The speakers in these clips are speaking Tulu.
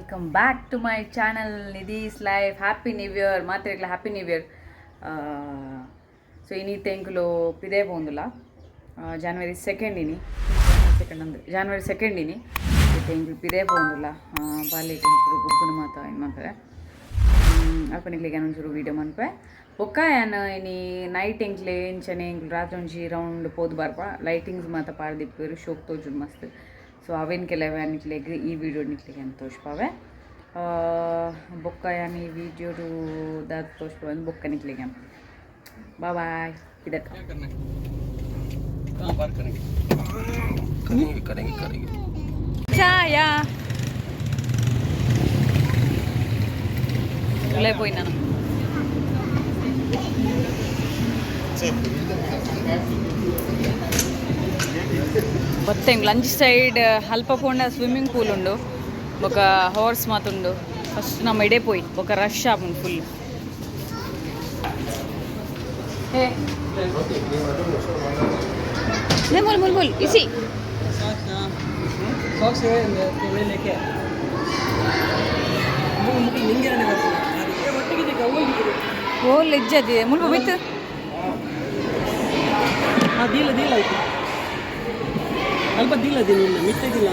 Welcome back to my channel Nidhi's life. Happy new year ಮಾತ್ರೆಗ್ಲ happy new year. So ಇನಿ ತೆಂಕುಲು ಪಿದೇ ಪೋಂದುಲ 2 ಜನವರಿ ಇನಿ, ಸೆಕೆಂಡ್ ಅಂದ್ 2 ಜನವರಿ ಇನಿ. ತೆಂಕುಲು ಪಿದೇ ಪೋಂದುಲ ಬಾಲೆ ಒಂಚೂರು ಬುಕ್ಕುನು ಮಾತ ಏನು ಮನ್ಪರೆ ಅಲ್ಪ ನಿಕ್ಲೆಗ್ ಒಂಚೂರು ವೀಡಿಯೋ ಮನ್ಪೆ. ಬೊಕ್ಕ ಯಾನ್ ಇನಿ ನೈಟ್ ಎಂಕ್ಲೆ ಇಂಚನೆ ಎಂಕ್ಲು ರಾತ್ರಿ ಒಂಜಿ ರೌಂಡ್ ಪೋದು ಬರ್ಪ. ಲೈಟಿಂಗ್ಸ್ ಮಾತ ಪಾಡ್ದಿಪ್ಪುವೆರ್, ಶೋಕ್ ತೋಜುಂಡು ಮಸ್ತ್. ಸೊ ಅವೇನ್ ಕೆಲವೆ ನಿಕ್ಲೆಗ್ ಈ ವಿಡಿಯೋ ನಿಕ್ಲೆಗ್ ಯಾನ್ ತೋಜ್ಪಾವೆ. ಬೊಕ್ಕ ಯಾನ್ ಈ ವಿಡಿಯೋಡು ದಾದ ತೋಜ್ಪಾವೆ ಬೊಕ್ಕ ನಿಕ್ಲೆಗ್ ಯಾನ್. ಬಾಯ್ ಇದಕ್ಕ. क्या करना है? कहाँ पार्क करेंगे? करेंगे, करेंगे, करेंगे. ಛಾಯಾ ಉಲೈ ಪೋಯಿ ನಾನು. ಬತ್ತೆ ಲಂಚ್ ಸೈಡ್ ಅಲ್ಪ ಪೋಂಡ ಸ್ವಿಮ್ಮಿಂಗ್ ಪೂಲ್ ಉಂಡು, ಬೊಕ ಹಾರ್ಸ್ ಮಾತುಂಡು. ಫಸ್ಟ್ ನಮ್ಮ ಇಡೆ ಪೋಯಿ, ಬೊಕ ರಶ್ ಆಪುಂಡು ಫುಲ್. ಏ ಮುಲ್ ಮುಲ್ ಮುಲ್ ಇಸಿ. ಸಾಕ್ಸ್ लेके ನಿಂಗೆ. ಒಟ್ಟಿಗೆ. ಓ ಲೆಜ್ಜದಿ ಮುಲ್ಪ ಮಿತ್ತು. ಹಾಂ, ದೀಲ ದೀಲ ಆಯ್ತು. ಅಲ್ಪ ದೀಲ ದಿನ ಇಲ್ಲ ಮಿತ್ತದಿಲ್ಲ.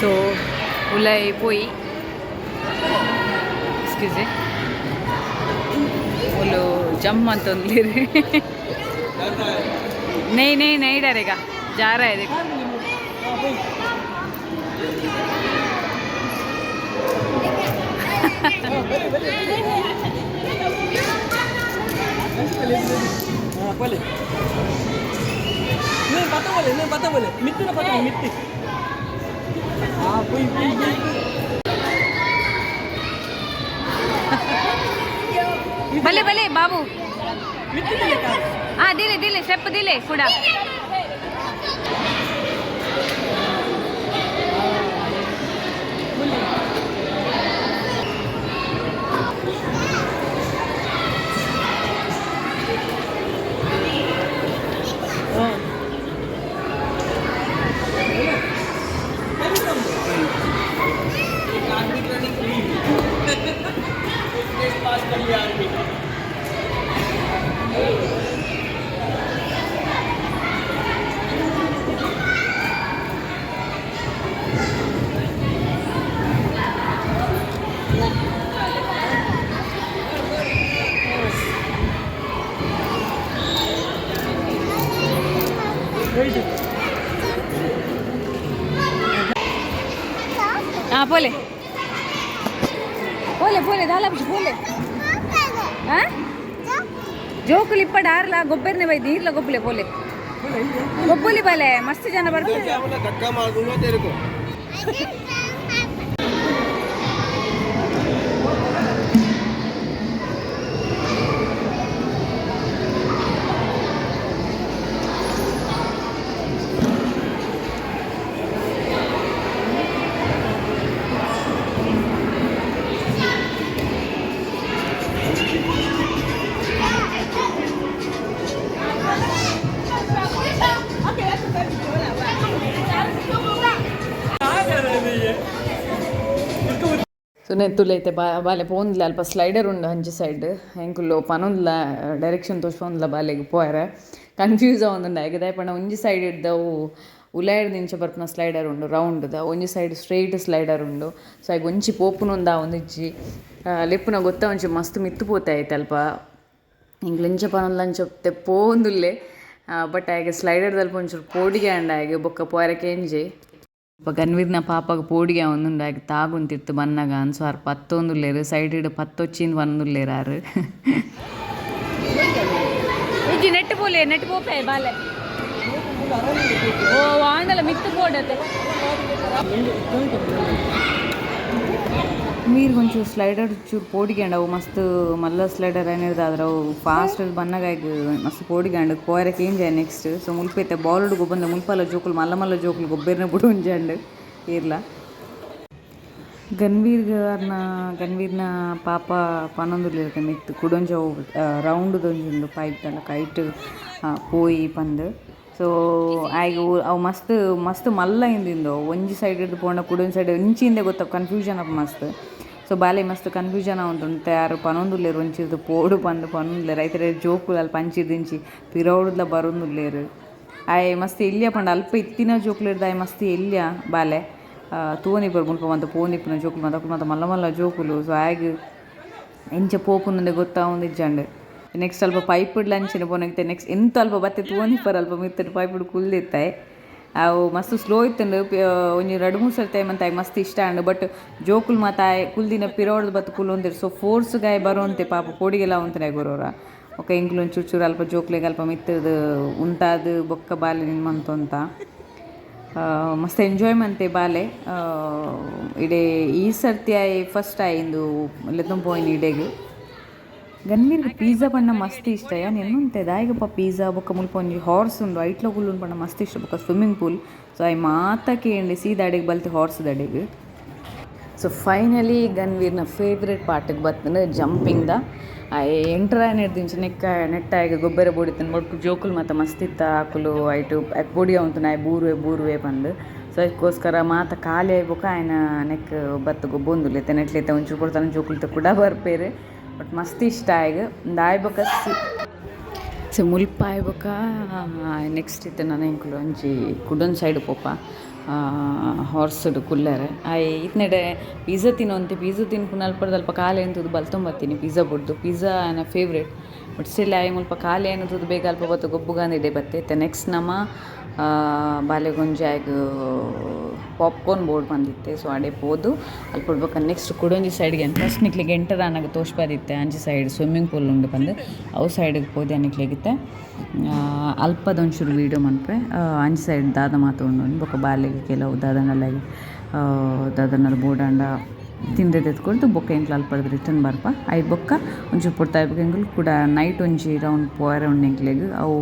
ಸೊ ಉಲೈ ಪೋಯಿ, ಎಕ್ಸ್ಕ್ಯೂಸ್, ಓಲು ಜಂಪ್ ಅಂತಂದ್ಲಿರಿ. नहीं नहीं, नहीं डरेगा, जा रहा है देखो. ಹಾಂ, ಬಲೆ ಇನ್ನೇನು ಪತ್ತ ಬೋಲೆ, ಇನ್ನೇನು ಪತ್ತ ಬೋಲೆ, ಮಿತ್ತಿನ ಪತ್ತ ಮಿತ್ತಿ. ಹಾಂ, ಪುಯ್ ಪುಯ್ ಪುಯ್. भले भले बाबू. ಮಿತ್ತಿ ಲೆಕ್ಕ. हाँ, दिले दिले, स्टेप दिले ಕೂಡ. ಹಾಂ. पास कर लिया आर्मी का. ಹಾಂ, ಪೋಲೆ ಪೋಲೆ ಪೋಲೆ ದಾಲ ಪೋಲೆ. ಹಾಂ, ಜೋಕುಲು ಇಪ್ಪಡ ಆರ್ಲ ಗೊಬ್ಬರನೆ ಬೈ ನೀರ್ಲ ಗೊಬ್ಬಲೆ ಪೋಲೆ ಗೊಬ್ಬಲಿ ಬಲೆ ಮಸ್ತ್ ಜನ ಬರ್ತಾರೆ. क्या बोला? धक्का मार दूंगा तेरे को. ಸೊ ನೆತ್ತುಲೈತೆ ಬಾ ಬಾಲೆ ಪೋಂದ್ಲ. ಅಲ್ಪ ಸ್ಲೈಡರ್ ಉಂಡು ಅಂಚೆ ಸೈಡ್. ಎಂಕುಲು ಪನೊಂದ್ಲ, ಡೈರೆಕ್ಷನ್ ತೋಜ್ಪೊಂದ್ಲ ಬಾಲೆಗ್ ಪೋಯರೆ ಕನ್ಫ್ಯೂಸ್ ಆವೊಂದುಂಡು. ಆಯ್ಕೆ ಪಂಡ ಒಂಜಿ ಸೈಡ್ ಇಡ್ದವು ಉಲಾಯಿಡ್ದ್ ಇಂಚ ಬರ್ಪುನ ಸ್ಲೈಡರ್ ಉಂಡು ರೌಂಡ್ದ, ಒಂಜಿ ಸೈಡ್ ಸ್ಟ್ರೈಟ್ ಸ್ಲೈಡರ್ ಉಂಡು. ಸೊ ಐಕ್ ಒಂಜಿ ಪೋಪುನೊಂದು ಒಂದಿಜ್ಜಿ ಲೆಪ್ಪುನ ಗೊತ್ತ ಒಂಚಿ ಮಸ್ತ್ ಮಿತ್ತು ಪೋತೆ ಆಯ್ತು ಅಲ್ಪ. ಎಂಕ್ಲು ಇಂಚ ಪನೊಂದ್ಲ ಅಂಚ ಪೋವೊಂದುಲ್ಲೆ. ಬಟ್ ಆಯ್ಕೆ ಸ್ಲೈಡರ್ ದಲ್ಪ ಒಂಚೂರು ಪೋಡಿಗೆ ಆಂಡ ಆಯ್ಕೆ ಬೊಕ್ಕ ಪೋಯರೆ ಕೇಂಜೆ. ಗನ್ವೀರ್ನ ಪಾಪಗ್ ಪೋಡಿಗೆ ಆವೊಂದುಂಡು, ಆಯ್ಕೆ ತಾಗುಂತಿತ್ತು ಬನ್ನಗ ಅನ್ಸು. ಆರ್ ಪತ್ತೊಂದುಲ್ಲೆರ್, ಸೈಡ್ ಪತ್ತೊಚ್ಚಿಂದ್ ಪನೊಂದುಲ್ಲೆರ್ ಆರ್. ಇಜ್ಜಿ, ನೆಟ್ ಪೋಲೆ, ನೆಟ್ ಪೋಪೆ ಬಾಲೆ. ಓ ಆಂಡಲ ಮಿತ್ತು ಪೋಡತೆ. ನೀರು ಒಂಚೂರು ಸ್ಲೈಡರ್ ಚೂರು ಪೋಡಿಗ್ಯಾಂಡ್ ಅವು ಮಸ್ತ್ ಮಲ್ಲ ಸ್ಲೈಡರ್ ಏನಿರ್ದಾದ್ರ ಅವು ಫಾಸ್ಟ್ ಬನ್ನಗಾಯ್ಗ್ ಮಸ್ತ್ ಪೋಡಿಗ್ಯಾಂಡ್ ಪೋಯರ ಚೇಂಜ್ ಆಯ್ ನೆಕ್ಸ್ಟ್. ಸೊ ಮುಲ್ಪ ಇತ್ತೆ ಬಾಲ್ ಗೊಬ್ಬಂದ ಮುಲ್ಪಲ ಜೋಕುಲು ಮಲ್ಲ ಮಲ್ಲ ಜೋಕುಲು ಗೊಬ್ಬೆರ್ನ ಬುಡು ಒಂಜಾಂಡ್ ಏರ್ಲ. ಗನ್ವೀರ್ ಅರ್ನ ಗನ್ವೀರ್ನ ಪಾಪ ಪನೊಂದುಲ್ಲೆರ್ ಮಿತ್ತ್ ಕುಡೊಂಜ ಅವು ರೌಂಡ್ ದೊಂಜಿ ಉಂಡು ಪೈಪ್ ದ ಲೆಕ ಐಟ್ ಪೋಯಿ ಪಂದ್. ಸೊ ಆಯ್ಗ್ ಅವು ಮಸ್ತ್ ಮಸ್ತ್ ಮಲ್ಲ ಇಂದಿಂದು ಒಂಜಿ ಸೈಡ್ ಡ್ದ್ ಪೋಂಡ ಕುಡೊಂಜಿ ಸೈಡ್ ಇಂಚಿಂದೆ ಗೊತ್ತ ಕನ್ಫ್ಯೂಷನ್ ಆಪುಂಡು ಮಸ್ತ್. ಸೊ ಬಾಲೆ ಮಸ್ತ್ ಕನ್ಫ್ಯೂಷನ್ ಆವೊಂದುಂಡು ತಯಾರು ಪನೊಂದುಲ್ಲೆರ್ ಒಂಚಿರ್ದ್ ಪೋಡು ಪಂದ್ ಪನೊಂದುಲ್ಲೆರ್. ಐತ ಜೋಕುಲು ಅಲ್ಪ ಅಂಚಿರ್ದ್ ಇಂಚಿ ಪಿರವುಡ್ದ್ಲ ಬರೊಂದುಲ್ಲೆರ್. ಆಯೆ ಮಸ್ತ್ ಎಲ್ಯ ಪಂಡ ಅಲ್ಪ ಇತ್ತಿನ ಜೋಕುಲೆರ್ದ್ ಆಯೆ ಮಸ್ತ್ ಎಲ್ಯ ಬಾಲೆ. ತೂವೊಂದಿಪ್ಪುವೆರ್ ಮುಲ್ಪ ಮಾತ ಪೋವೊಂದಿಪ್ಪುನ ಜೋಕುಲು ಮಾತ ಅಕುಲು ಮಾತ ಮಲ್ಲ ಮಲ್ಲ ಜೋಕುಲು. ಸೊ ಆಯಗ್ ಎಂಚ ಪೋಪುಂಡು ಗೊತ್ತಾವೊಂದಿಜ್ಜಂಡ್. ನೆಕ್ಸ್ಟ್ ಅಲ್ಪ ಪೈಪ್ ಡ್ಲ ಅಂಚನೆ ಪೋನಗ ನೆಕ್ಸ್ಟ್ ಎಂತ ಅಲ್ಪ ಬತ್ತೆ ತೂವೊಂದಿಪ್ಪರ್ ಅಲ್ಪ ಮಿತ್ತ್ ಪೈಪ್ ಡ್ ಕುಲ್ದಿತ್ತೆ. ಅವು ಮಸ್ತ್ ಸ್ಲೋ ಇತ್ತುಂಡು. ಒಂಜಿ ರಡ್ಡ್ ಮೂರು ಸರ್ತಿ ಮಂತ್ ಆಯೆ ಮಸ್ತ್ ಇಷ್ಟ ಆಂಡ್. ಬಟ್ ಜೋಕುಲು ಮಾತ ಆಯೆ ಕುಲ್ದಿನ ಪಿರವುಡ್ದು ಬತ್ತ್ ಕುಲ್ಲೊಂದೆರ್. ಸೊ ಫೋರ್ಸ್ ಗಾಯ ಬರೋಂತೆ ಪಾಪ ಪೋಡಿಗೆಲ ಆವೊಂತುಂಡು ಗುರೋರ. ಬೊಕ ಎಂಕುಲು ಒಂಚೂರು ಚೂರು ಅಲ್ಪ ಜೋಕ್ಲೆಗ್ ಅಲ್ಪ ಮಿತ್ತುದು ಉಂತಾದ್ ಬೊಕ್ಕ ಬಾಲೆ ಮಂತೊಂತ ಮಸ್ತ್ ಎಂಜಾಯ್ ಮಂತೆ ಬಾಲೆ. ಇಡೆ ಈ ಸರ್ತಿ ಆಯೆ ಫಸ್ಟ್ ಆಯೆ ಇಂದು ಲೆತ್ತೊಂದು ಪೋಯಿನಿ ಇಡೆಗ್. ಗನ್ವೀರ್ಗ್ ಪಿಜ್ಜಾ ಪಂಡ ಮಸ್ತ್ ಇಷ್ಟ. ಯಾನ್ ಎನ್ನುಂತೆ ದಾಯೆಗಪ್ಪ ಪಿಜ್ಜಾ ಬೊಕ್ಕ ಮುಲ್ಪ ಒಂಜಿ ಹಾರ್ಸ್ ಉಂಡು ಐಟ್ಲ ಕುಲ್ಲುನು ಪಂಡ ಮಸ್ತ್ ಇಷ್ಟ ಬೊಕ್ಕ ಸ್ವಿಮ್ಮಿಂಗ್ ಪೂಲ್. ಸೊ ಆಯೆ ಮಾತ ಕೇಂಡೆ ಸೀದಾ ಅಡೆಗ್ ಬಲ್ತೆ ಹಾರ್ಸ್ ದಡೆಗ್. ಸೊ ಫೈನಲಿ ಗನ್ವೀರ್ನ ಫೇವ್ರೇಟ್ ಪಾರ್ಟಿಗೆ ಬತ್ತುಂಡು ಜಂಪಿಂಗ್ ದ. ಆಯೆ ಎಂಟರ್ ಆಯಿನೆಡ್ದಿಂಚ ನೆಕ್ಕ ನೆಟ್ಟ ಆಯಗ್ ಗೊಬ್ಬೆರೆ ಬೋಡಿತ್ತುಂಡು. ಬೊಕ್ಕ ಜೋಕುಲು ಮಾತ ಮಸ್ತ್ ಇತ್ತ ಅಕುಲು ಐಟ್ ಪೊಡಿ ಆವೊಂತುಂಡು ಆಯೆ ಬೂರುವೆ ಬೂರುವೆ ಪಂದ್. ಸೊ ಐಕ್ಕೋಸ್ಕರ ಮಾತ ಖಾಲಿ ಆಯಿ ಬೊಕ್ಕ ಆಯನ ನೆಕ್ ಬತ್ತ್ ಗೊಬ್ಬೊಂದುಲ್ಲೆ. ಇತ್ತೆ ನೆಟ್ಲ ಇತ್ತೆ ಒಂಚೂರು ಪೊರ್ತನ ಜೋಕುಲು ಕುಡ ಬರ್ಪೆರ್. ಬಟ್ ಮಸ್ತ್ ಇಷ್ಟ ಆಯಗ್ ಉಂದು ಆಯಿ ಬೊಕ್ಕ ಸೊ ಮುಲ್ಪ ಆಯಿ ಬೊಕ್ಕ ನೆಕ್ಸ್ಟ್ ಇತ್ತೆ ನನ ಎಂಕುಲು ಒಂಜಿ ಕುಡೊಂಜಿ ಸೈಡ್ ಪೋಪ ಹಾರ್ಸ್ ಕುಲ್ಲೆರೆ. ಆಯೆ ಇತ್ನೆಡೆ ಪಿಜ್ಜಾ ತಿನ್ನೊಂತೆ ಪಿಜ್ಜಾ ತಿನ್ಪುನ ಅಲ್ಪರ್ದ್ ಅಲ್ಪ ಖಾಲಿ ಎಂತುದು ಬಲ್ತೊಂಬತ್ತಿನಿ ಪಿಜ್ಜಾ ಬುಡ್ದು. ಪಿಜ್ಜಾ ಆಯನ ಫೇವ್ರೇಟ್. ಬಟ್ ಸ್ಟಿಲ್ ಆಯೆ ಮುಲ್ಪ ಖಾಲಿ ಆಯ್ನ ತೂದು ಬೇಗ ಅಲ್ಪ ಬತ್ತು ಗೊಬ್ಬುಗಾಂದ್ ಇಡೆ ಬತ್ತೆ. ಇತ್ತೆ ನೆಕ್ಸ್ಟ್ ನಮ ಬಾಲೆಗೊಂಜಿ ಆಯಗ್ ಪಾಪ್ಕಾರ್ನ್ ಬೋರ್ಡ್ ಬಂದಿತ್ತೆ. ಸೊ ಅಡೆ ಪೋದು ಅಲ್ಪ ಬೊಕ್ಕ ನೆಕ್ಸ್ಟ್ ಕುಡೊಂಜಿ ಸೈಡ್ಗೆ ಫಸ್ಟ್ ನಿಕ್ಲೆಗ್ ಎಂಟರ್ ಆನಗ ತೋಜ್ಪಾದಿತ್ತೆ ಅಂಚಿ ಸೈಡ್ ಸ್ವಿಮ್ಮಿಂಗ್ ಪೂಲ್ ಉಂಡು ಪಂದ್. ಅವು ಸೈಡ್ಗೆ ಪೋದು ನಿಕ್ಲೆಗಿತ್ತೆ ಅಲ್ಪದ ಒಂಚೂರು ವೀಡಿಯೋ ಮನ್ಪೆ. ಅಂಚಿ ಸೈಡ್ ದಾದ ಮಾತ ಉಂಡು ಬೊಕ್ಕ ಬಾಲೆಗ್ ಕೆಲವು ದಾದಂಡಲ ದಾದನಲ ಬೋಡಾಂಡ ತಿಂದೆ ತೆತ್ಕೊರ್ದು ಬೊಕ್ಕ ಎಂಕ್ಲ ಅಲ್ಪರ್ದ್ ರಿಟರ್ನ್ ಬರ್ಪ. ಐತ ಬೊಕ್ಕ ಒಂಚೂರು ಪೊರ್ತಾಯಿ ಬೊಕ್ಕ ಎಂಕುಲು ಕೂಡ ನೈಟ್ ಒಂಜಿ ರೌಂಡ್ ಪೋಯರೆ ಉಂಡು ಎಂಕ್ಲೆಗ್. ಅವು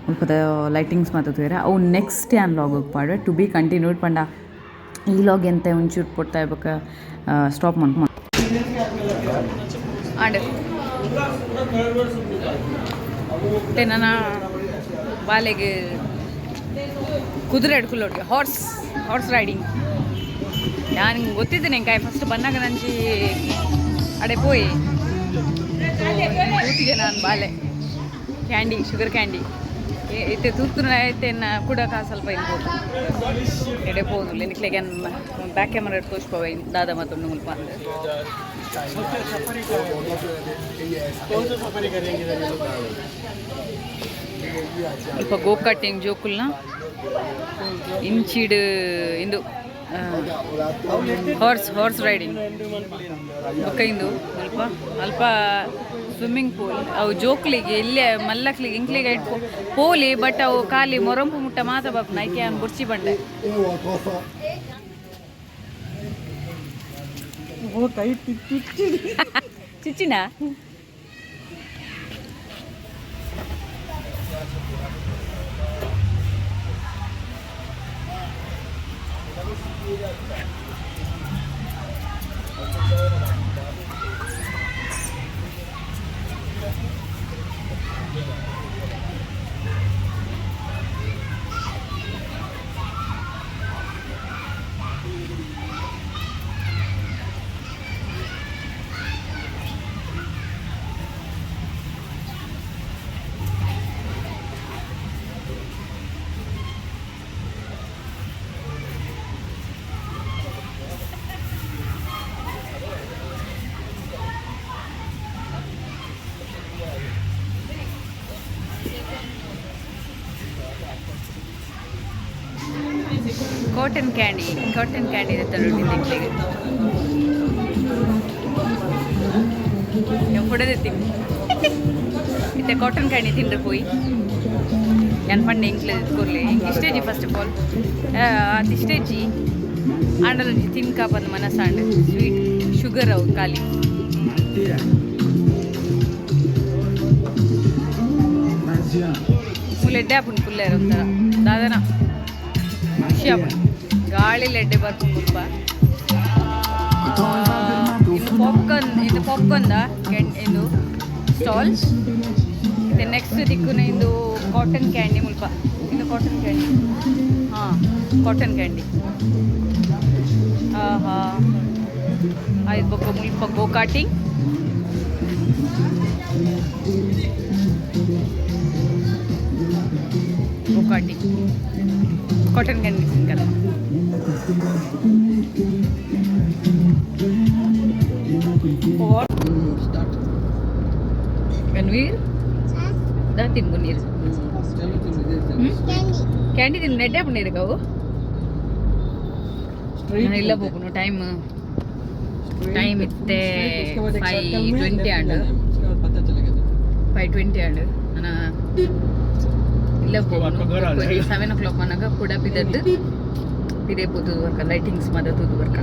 ಮುಲ್ಪದ ಲೈಟಿಂಗ್ಸ್ ಮಾತ ತೂಯೆರೆ ಅವು ನೆಕ್ಸ್ಟ್ ಯಾನ್ ಲಾಗ್ ಪಾಡ್ವೆ ಟು ಬಿ ಕಂಟಿನ್ಯೂಡ್ ಪಂಡ ಈ ಲಾಗ್ ಎಂತ ಒಂಚೂರು ಪೊರ್ತಾಯಿ ಬೊಕ್ಕ ಸ್ಟಾಪ್ ಮನ್ಪ. ಆಂಡ್ ನನ ಬಾಲೆಗ್ ಕುದುರೆ ಕುಲ್ಲೊಟ್ಟಿಗೆ ಹಾರ್ಸ್ ಹಾರ್ಸ್ ರೈಡಿಂಗ್. ನಾನು ಗೊತ್ತಿದ್ದೇನೆ ಕಾಯಿ ಫಸ್ಟ್ ಬಂದಾಗ ನಂಜಿ ಅಡೆ ಪೋಯಿ ತೂತಿಗೆ ನಾನು ಬಾಲೆ ಕ್ಯಾಂಡಿ ಶುಗರ್ ಕ್ಯಾಂಡಿ ಇತ್ತೆ ತೂತುನ ಇತ್ತೆ ಕೂಡ ಸ್ವಲ್ಪ ಇರ್ಬೋದು ಎಡೆ ಪೋದು ನಿಕ್ಲೆಗೆ ಬ್ಯಾಕ್ ಕ್ಯಾಮರಾ ತೋಚ್ಪವೆ ದಾದ ಮತ್ತೊಂದು ಮುಲ್ಪ ಅಂದ್. ಸ್ವಲ್ಪ ಗೋ ಕಟ್ಟಿಂಗ್ ಜೋಕುಲ್ನ ಇಂಚಿಡ್ ಇಂದು ಹಾರ್ಸ್ ಹಾರ್ಸ್ ರೈಡಿಂಗ್ ಬೊಕ್ಕ ಇಂದು ಅಲ್ಪ ಅಲ್ಪ ಸ್ವಿಮ್ಮಿಂಗ್ ಪೂಲ್. ಅವು ಜೋಕ್ಲಿಗೆ ಇಲ್ಲೇ ಮಲ್ಲಕ್ಲಿಗೆ ಇಂಕ್ಲಿಗೆ ಐಟ್ ಪೋಲಿ ಬಟ್ ಅವು ಖಾಲಿ ಮೊರಂಪು ಮುಟ್ಟ ಮಾತ್ರ ಬಾಪುನ ಐಕೆ ಯಾನ್ ಬುಡ್ಚಿ ಬಂಡೆ. ಚಿಚ್ಚಿನ ಕಾಟನ್ ಕ್ಯಾಂಡಿ ಕಾಟನ್ ಕ್ಯಾಂಡಿ ತಂದು ತಿಂಗಳಿಗೆ ಫೋಟೋ ಇತ್ತೆ ಕಾಟನ್ ಕ್ಯಾಂಡಿ ತಿಂದ್ರೆ ಪೋಯಿ ಯಾನ್ ಪಂಡೆ ಎಂಕ್ಲೆ ಕೊರ್ಲೆ ಇಷ್ಟೇಜಿ ಫಸ್ಟ್ ಆಫ್ ಆಲ್ ಅದು ಇಷ್ಟೇಜಿ ಆಂಡಲೊಂಜಿ ತಿನ್ಕ ಪಂದ್ ಮನಸಾಂಡ್ ಸ್ವೀಟ್. ಶುಗರ್ ಅವು ಖಾಲಿ. ಫುಲ್ ಎಡ್ಡೆ ಆಪುಂಡು ಕುಲ್ಲೇರ ಒಂಥರ ದಾದನ ಖುಷಿ ಆಪುಂಡು. ಗಾಳಿ ಎಡ್ಡೆ ಬರ್ಪುಂಡು ಮುಲ್ಪ. ಇಂದು ಪಾಪ್ಕಾರ್ನ್, ಇಂದು ಪಾಪ್ಕಾರ್ನ್ the can ಇಂದು ಸ್ಟಾಲ್. ಇತ್ತೆ ನೆಕ್ಸ್ಟ್ ದಿಕ್ಕುನ ಇಂದು ಕಾಟನ್ ಕ್ಯಾಂಡಿ ಮುಲ್ಪ. ಇಂದು ಕಾಟನ್ ಕ್ಯಾಂಡಿ, ಹಾಂ, ಕಾಟನ್ ಕ್ಯಾಂಡಿ. ಹಾಂ ಹಾಂ ಆಯ್ತು. ಬೊಕ್ಕ ಮುಲ್ಪ ಗೋ ಕಾರ್ಟಿಂಗ್, ಗೋ karting, cotton candy ತಿನ್ಕಲ್ಲ. Start. Ganveer, ದಾ ತಿನ್ಬು ನೀರು. ಕ್ಯಾಂಡಿ ತಿನ್, ನೆಡ್ಡೆ ನೀರು ಅವು. ಇಲ್ಲ ಹೋಗುನು. ಟೈಮ್ ಟೈಮ್ ಇತ್ತೆ 5:20 and. पता चलेगा. 5:20 ಅಂಡ್. ನನ್ನ ಇಲ್ಲ ಹೋಗುನು. 7 ಓ ಕ್ಲಾಕ್ ಅನ್ನಾಗ ಕೂಡ ಪಿದದ್ದು ಪಿದೆ ಪೋತು ವರ್ಕ, ಲೈಟಿಂಗ್ಸ್ ಮಾತ ತೂದು ವರ್ಕ.